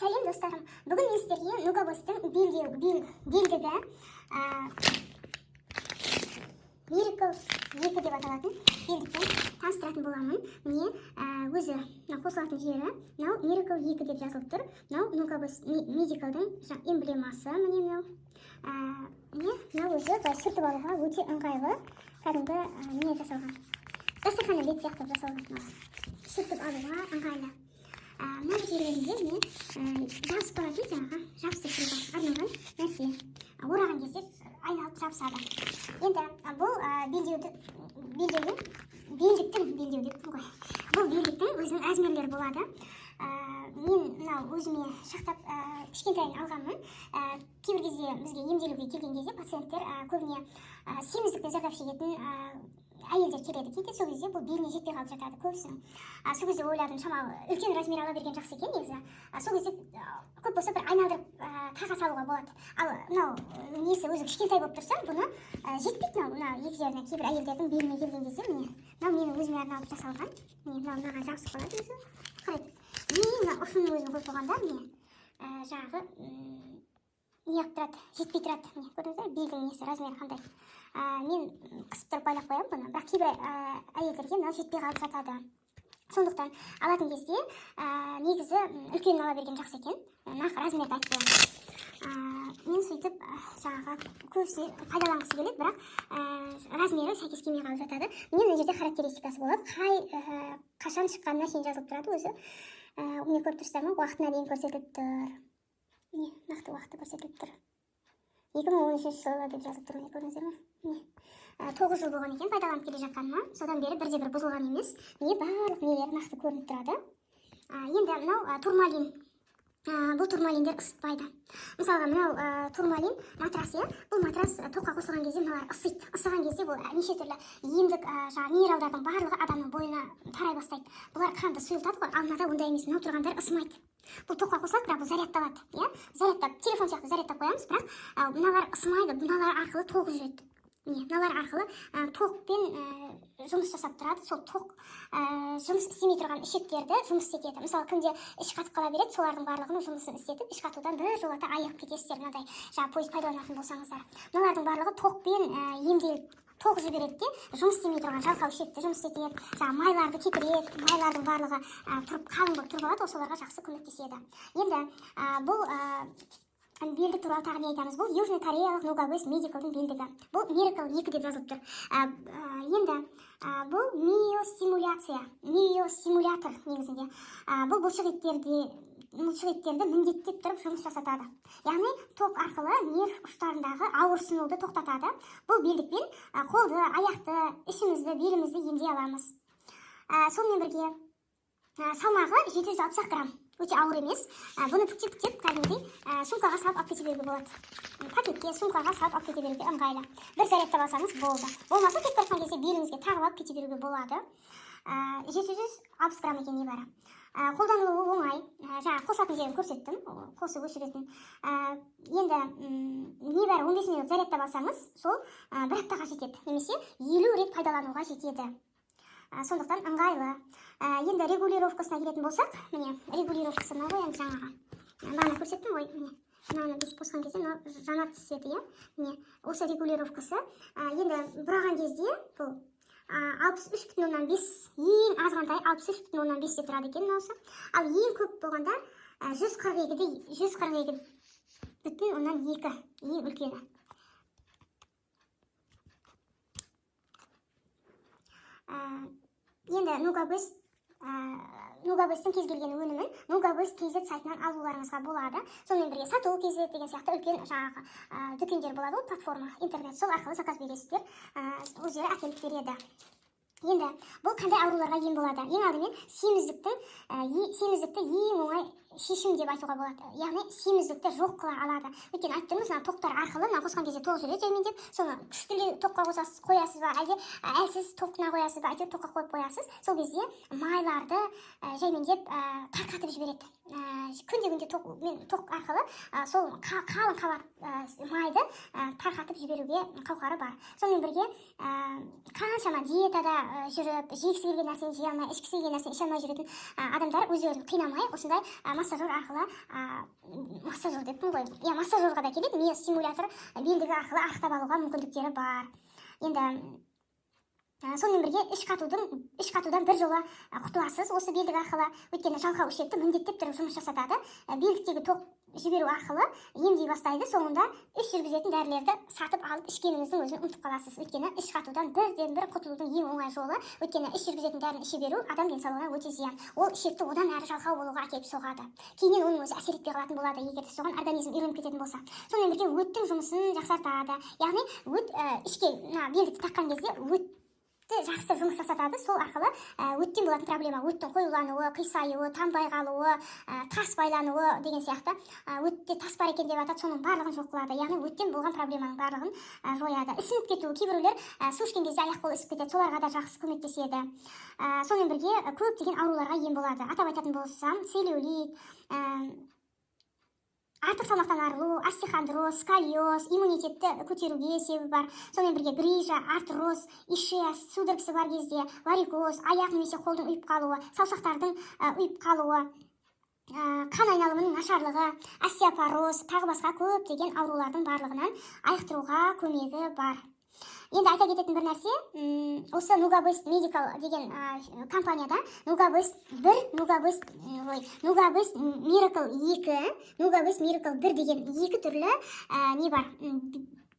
Сәлем, достарым! Бүгін мен сіздерге Нугабостың белдігі, Miracle 2 деп аталатын белдікпен таныстыратын боламын. Міне, өзі мына қосылатын жері, мынау Miracle 2 деп жазылып тұр. Мынау Нугабос Медикалдың эмблемасы, міне, мынау. Міне, мынау өзі былай сүртіп алуға өте ыңғайлы, кәдімгі не жасалған, дастарханның беті сияқты жасалған, мынау сүртіп алуға ыңғайлы. Мына жерлерінде, міне, жабысып тұратын, жаңағы жабыстырып тұруға арналған нәрсе. Ораған кезде айналып жабысады. Енді бұл белдеуді, белдеудің, белдіктің, белдеу деп ғой, бұл белдіктің өзінің размерлері болады. Мен мынау өзіме шақтап, кішкентайын алғанмын. Кейбір кезде бізге емделуге келген кезде пациенттер, көбіне семіздіктен зардап шегетін әйелдер келеді кейде. Сол кезде бұл беліне жетпей қалып жатады көбісінің. Сол кезде ойладым, шамалы үлкен размер ала берген жақсы екен негізі. Сол кезде көп болса бір айналдырып, таға салуға болады. Ал мынау несі өзі кішкентай болып тұрса, бұны жетпейді мынау мына екі жеріне. Кейбір әйелдердің беліне келген кезде, міне, мынау менің өзіме арналып жасалған. Міне, мынау мынаған жабысып қалады өзі. Қарайды, міне, мына ұшының өзін қойып қойғанда, міне, жаңағы неғып тұрады, жетпей тұрады. Міне, көрдіңіз бе, белдің несі, размері қандай? Мен қысып тұрып байлап қоямын бұны, бірақ кейбір әйелдерге мынау жетпей қалып жатады. Сондықтан алатын кезде негізі үлкенін ала берген жақсы екен. Нақ размерді айтып қоямын. Мен сөйтіп жаңағы көбісі пайдаланғысы келеді, бірақ размері сәйкес келмей қалып жатады. Міне, мына жерде характеристикасы болады, қай қашан шыққанына шейін жазылып тұрады өзі. Міне, көріп тұрсыздар ма, уақытына дейін көрсетіліп тұр. Міне, нақты уақыты көрсетіліп тұр, 2013 жылы деп жазылып тұр. Міне, көрдіңіздер ме? Міне, 9 жыл болған екен пайдаланып келе жатқаныма, содан бері бірде бір бұзылған емес. Міне, барлық нелері нақты көрініп тұрады. Енді мынау турмалин. Бұл турмалиндер ысытпайды. Мысалға, мынау турмалин матрас, иә, бұл матрас тоққа қосылған кезде мыналар ысиды. Ысыған кезде бұл неше түрлі емдік, жаңағы минералдардың барлығы адамның бойына тарай бастайды. Бұлар қанды сұйылтады ғой. Ал мынада ондай емес, мынау тұрғандар ысымайды. Бұл тоққа қосылады, бірақ бұл зарядталады, иә, зарядтап, телефон сияқты зарядтап қоямыз. Бірақ мыналар ысымайды, мыналар арқылы тоқ жүреді. Міне, мыналар арқылы токпен жұмыс жасап тұрады. Сол ток жұмыс істемей тұрған ішектерді жұмыс істетеді. Мысалы, кімде іш қатып қала береді, солардың барлығының жұмысын істетіп, іш қатудан біржолата айығып кетесіздер, мынадай жаңағы поезд пайдаланатын болсаңыздар. Мыналардың барлығы токпен емделіп, тоқ жібереді де, жұмыс істемей тұрған жалқау ішекті жұмыс істетеді, жаңағы майларды кетіреді. Майлардың барлығы тұрып, қалың болып тұрып алады ғой, соларға жақсы көмектеседі. Енді бұл белдік туралы тағы не айтамыз? Бұл южный кореялық Нугабес Медикалдың белдігі. Бұл Miracle 2 деп жазылып тұр. Енді бұл миостимуляция, миостимулятор негізінде. Бұл бұлшық еттерді міндеттеп тұрып жұмыс жасатады, яғни ток арқылы нерв ұштарындағы ауырсынуды тоқтатады. Бұл белдікпен қолды, аяқты, ішімізді, белімізді емдей аламыз. Сонымен бірге салмағы 760 грамм, өте ауыр емес. Бұны бүктеп бүктеп кәдімгідей сумкаға салып алып кете беруге болады. Пакетке, сумкаға салып алып кете беруге ыңғайлы. Бір зарядтап алсаңыз болды, болмаса кетіп бара жатқан кезде беліңізге тағып алып кете беруге болады. 760 грамм екен небәрі. Қолданылуы оңай. Жаңағы қосатын жерін көрсеттім, қосып өшіретін. Енді небәрі 15 минут зарядтап алсаңыз, сол бір аптаға жетеді немесе 50 рет пайдалануға жетеді. Сондықтан ыңғайлы. Енді регулировкасына келетін болсақ, міне, регулировкасы мынау ғой. Енді жаңағы бағана көрсеттім ғой, міне, мынаны бүйтіп қосқан кезде мынау жана түседі, иә. Міне, осы регулировкасы. Енді бұраған кезде бұл 63,5, ең азғантай 63,5-те тұрады екен мынаусы. Ал ең көп болғанда 142-де, 142,2 ең үлкені. Енді Нугабестің кез келген өнімін Нугабес kz сайтынан алуларыңызға болады. Сонымен бірге Сату kz деген сияқты үлкен жаңағы дүкендер болады ғой, платформа интернет, сол арқылы заказ бересіздер, өздері әкеліп береді. Енді бұл қандай ауруларға ем болады? Ең алдымен семіздікті ең оңай шешім деп айтуға болады, яғни семіздікті жоқ қыла алады. Өйткені айтып тұрмыз, мына токтар арқылы, мына қосқан кезде тоқ жүреді жаймендеп. Соны күштілеу тоққа қосасыз, қоясыз ба, әлде әлсіз тоқына қоясыз ба, әйтеуір тоққа қойып қоясыз. Сол кезде майларды жаймендеп тарқатып жібереді. Күнде күнде ток мен тоқ арқылы сол қалың қабат майды тарқатып жіберуге қауқары бар. Сонымен бірге қаншама диетада жүріп, жегісі келген нәрсені жей алмай, ішкісі келген нәрсені іше алмай жүретін адамдар өз өзін қинамай, осындай Массажер арқылы, массажер деппін ғой, иә, массажерға да келеді. Миостимулятор белдігі арқылы арықтап алуға мүмкіндіктері бар. Енді сонымен бірге іш қатудан бір жола құтыласыз осы белдік арқылы, өйткені жалқау ішекті міндеттеп тұрып жұмыс жасатады. Белдіктегі тоқ жіберу арқылы емдей бастайды. Соңында іш жүргізетін дәрілерді сатып алып ішкеніңіздің өзін ұмытып қаласыз, өйткені іш қатудан бірден бір құтылудың ең оңай жолы. Өйткені іш жүргізетін дәріні іше беру адам денсаулығына өте зиян, ол ішекті одан әрі жалқау болуға әкеліп соғады. Кейіннен оның өзі әсер етпей қалатын болады, егер де соған организм үйреніп кететін болса. Сонымен бірге өттің жұмысын жақсартады, яғни өт ішке мына белдікті таққан кезде өтті жақсы жұмыс жасатады. Сол арқылы өттен болатын проблема, өттің қоюлануы, қисаюы, тамбай қалуы, тас байлануы деген сияқты, өтте тас бар екен деп жатады, соның барлығын жоқ қылады, яғни өттен болған проблеманың барлығын жояды. Ісініп кету, кейбіреулер су ішкен кезде аяқ қолы ісіп кетеді, соларға да жақсы көмектеседі. Сонымен бірге көптеген ауруларға ем болады. Атап айтатын болсам, целлюлит, артық салмақтан арылу, остеохондроз, сколиоз, иммунитетті көтеруге себебі бар. Сонымен бірге грыжа, артроз, ишиас судорогасы бар кезде, варикоз, аяқ немесе қолдың ұйып қалуы, саусақтардың ұйып қалуы, қан айналымының нашарлығы, остеопороз, тағы басқа көптеген аурулардың барлығынан айықтыруға көмегі бар. Енді айта кететін бір нәрсе, осы Нугабест Медикал деген компанияда Нугабест 1, Нугабест, ой, Нугабест Миракл 2, Нугабест Миракл 1 деген екі түрлі не бар,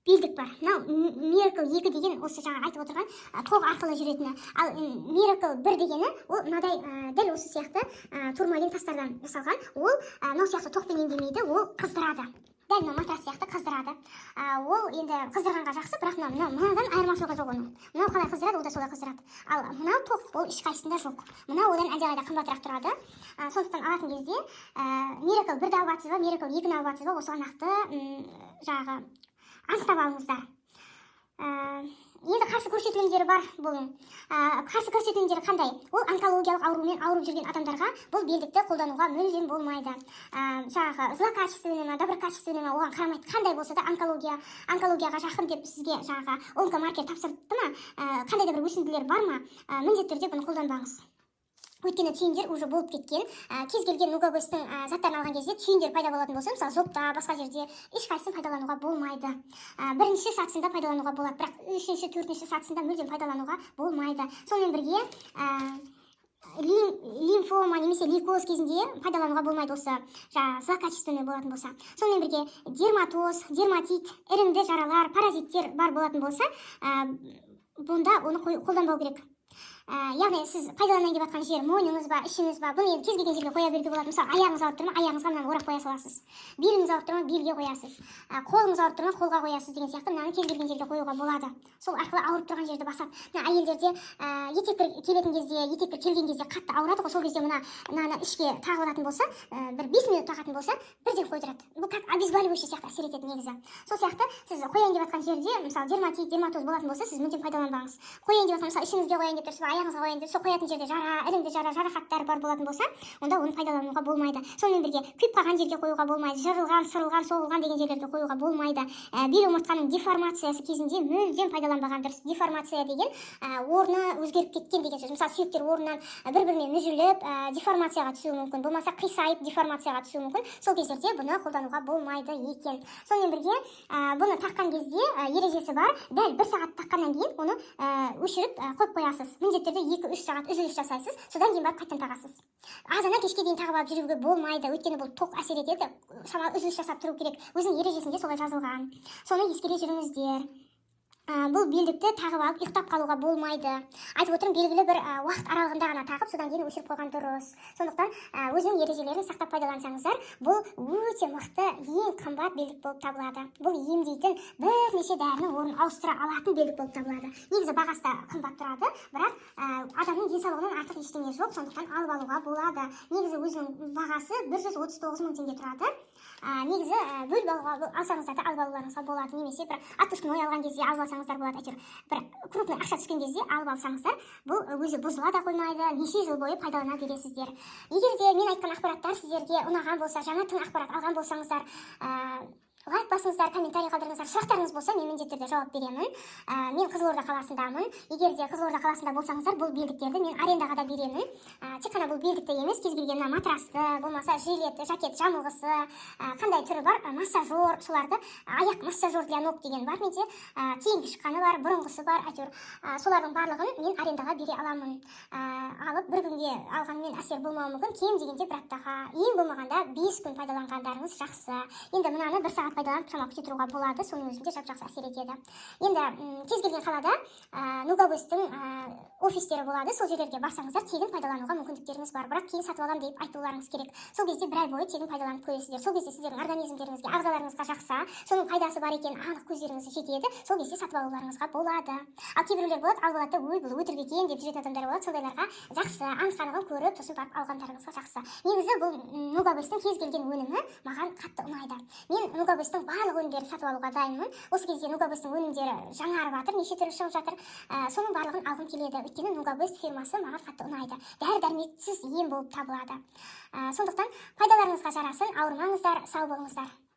белдік бар. Мынау Миракл 2 деген осы жаңа айтып отырған тоқ арқылы жүретіні, ал Миракл 1 дегені ол мынадай, дәл осы сияқты турмалин тастардан жасалған. Ол мынау сияқты тоқпен емдемейді, ол қыздырады, дәл мына матрас сияқты қыздырады. Ол енді қыздырғанға жақсы, бірақ мынау мынадан айырмашылығы жоқ оның. Мынау қалай қыздырады, ол да солай қыздырады. Ал мынау тоқ, ол ешқайсысында жоқ. Мынау одан әлдеқайда қымбатырақ тұрады. Сондықтан алатын кезде Миракл 1-ді алып жатсыз ба, Миракл 2-ні алып жатсыз ба, осыған нақты жаңағы анықтап алыңыздар. Енді қарсы көрсетілімдері бар бұның. Қарсы көрсетілімдері қандай? Ол онкологиялық аурумен ауырып жүрген адамдарға бұл белдікті қолдануға мүлдем болмайды. Жаңағы злокачественный ма, доброкачественный ма, оған қарамайды, қандай болса да онкологияға жақын деп сізге жаңағы онкомаркер тапсырды ма, қандай да бір өсінділер бар ма, міндетті түрде бұны қолданбаңыз, өйткені түйіндер уже болып кеткен. Кез келген Нугабестің заттарын алған кезде түйіндер пайда болатын болса, мысалы, зобта, басқа жерде, ешқайсысын пайдалануға болмайды. Бірінші сатысында пайдалануға болады, бірақ үшінші, төртінші сатысында мүлдем пайдалануға болмайды. Сонымен бірге лимфома немесе лейкоз кезінде пайдалануға болмайды, осы жаңағы злокачественный болатын болса. Сонымен бірге дерматоз, дерматит, іріңді жаралар, паразиттер бар болатын болса, бұнда оны қолданбау керек. Яғни сіз пайдаланайын деп жатқан жер мойныңыз ба, ішіңіз ба, бұны енді кез келген жерге қоя беруге болады. Мысалы, аяғыңыз ауырып тұр ма, аяғыңызға мынаны орап қоя саласыз, беліңіз ауырып тұр ма, белге қоясыз, қолыңыз ауырып тұр ма, қолға қоясыз деген сияқты. Мынаны кез келген жерге қоюға болады, сол арқылы ауырып тұрған жерді басады. Мына әйелдерде етеккір келетін кезде, етеккір келген кезде қатты ауырады ғой, сол кезде мынаны ішке тағып алатын болса, бір 5 минут тағатын болса, бірден қойдырады. Бұл как обезболивающий сияқты әсер етеді негізі. Сол сияқты сіз қояйын деп жатқан жерде, мысалы, дерматит, дерматоз болатын болса, сіз мүлдем пайдаланбаңыз. Қояйын деп жатқан, мысалы, ішіңізге қояйын деп тұрсыз ба, аяғыңызға қояйын деп, сол қоятын жерде жара, іріңді жара, жарақаттар бар болатын болса, онда оны пайдалануға болмайды. Сонымен бірге күйіп қалған жерге қоюға болмайды, жырылған, сырылған, соғылған деген жерлерге қоюға болмайды. Бел омыртқаның деформациясы кезінде мүлдем пайдаланбаған дұрыс. Деформация деген орны өзгеріп кеткен деген сөз. Мысалы, сүйектер орнынан бір бірімен мүжіліп, деформацияға түсуі мүмкін, болмаса қисайып, деформацияға түсуі мүмкін. Сол кездерде бұны қолдануға болмайды екен. Сонымен бірге бұны таққан кезде ережесі бар: дәл бір сағат таққаннан кейін оны өшіріп, қойып қоясыз. Міндетті түрде 2-3 сағат үзіліс жасайсыз, содан кейін барып қайтадан тағасыз. Азаннан кешке дейін тағып алып жүруге болмайды, өйткені бұл тоқ әсер етеді, шамалы үзіліс жасап тұру керек. Өзінің ережесінде солай жазылған, соны ескере жүріңіздер. Бұл белдікті тағып алып ұйықтап қалуға болмайды. Айтып отырмын, белгілі бір уақыт аралығында ғана тағып, содан кейін өшіріп қойған дұрыс. Сондықтан өзінің ережелерін сақтап пайдалансаңыздар, бұл өте мықты, ең қымбат белдік болып табылады. Бұл емдейтін бірнеше дәрінің орнын ауыстыра алатын белдік болып табылады. Негізі бағасы да қымбат тұрады, бірақ адамның денсаулығынан артық ештеңе жоқ, сондықтан алып алуға болады. Негізі өзінің бағасы 139 мың теңге тұрады. Негізі бөліп алуға алсаңыздар да, алып алуларыңызға болады, немесе бір отпускной алған кезде алып алсаңыздар болады. Әйтеуір бір крупный ақша түскен кезде алып алсаңыздар, бұл өзі бұзыла да қоймайды, неше жыл бойы пайдалана бересіздер. Егер де мен айтқан ақпараттар сіздерге ұнаған болса, жаңа тың ақпарат алған болсаңыздар, Лайк басыңыздар, комментарий қалдырыңыздар. Сұрақтарыңыз болса, мен міндетті түрде жауап беремін. Мен Қызылорда қаласындамын. Егер де Қызылорда қаласында болсаңыздар, бұл белдіктерді мен арендаға да беремін. Тек қана бұл белдікті емес, кез келген мына матрасты, болмаса жилет, жакет, жамылғысы, қандай түрі бар, массажер, соларды, аяқ массажер для ног деген бар менде, кейінгі шыққаны бар, бұрынғысы бар, әйтеуір, солардың барлығын мен арендаға бере аламын. Алып, бір күнге алғанмен әсер болмауы мүмкін, кем дегенде бір аптаға, ең болмағанда 5 күн пайдаланғандарыңыз жақсы. Енді мынаны бір сағат пайдаланып, шамалы күте тұруға болады, соның өзінде жап жақсы әсер етеді. Енді кез келген қалада Нугабестің офистері болады, сол жерлерге барсаңыздар, тегін пайдалануға мүмкіндіктеріңіз бар. Бірақ кейін сатып аламын деп айтуларыңыз керек. Сол кезде бір ай бойы тегін пайдаланып көресіздер. Сол кезде сіздердің организмдеріңізге, ағзаларыңызға жақса, соның пайдасы бар екенін анық көздеріңіз жетеді, сол кезде сатып алуларыңызға болады. Ал кейбіреулер болады, алып алады да, «Ой, бұл өтірік екен» деп жүретін адамдар болады. Сондайларға жақсы, анық қанығын көріп, сосын барып алғандарыңызға жақсы. Негізі бұл Нугабестің кез келген өнімі маған қатты ұнайды. Мен Нугабестің барлық өнімдерін сатып алуға дайынмын. Осы кезде Нугабестің өнімдері жаңарып жатыр, неше түрлі шығып жатыр, соның барлығын алғым келеді, өйткені Нугабест фирмасы маған қатты ұнайды, дәрі дәрмексіз ем болып табылады. Сондықтан пайдаларыңызға жарасын, ауырмаңыздар, сау болыңыздар.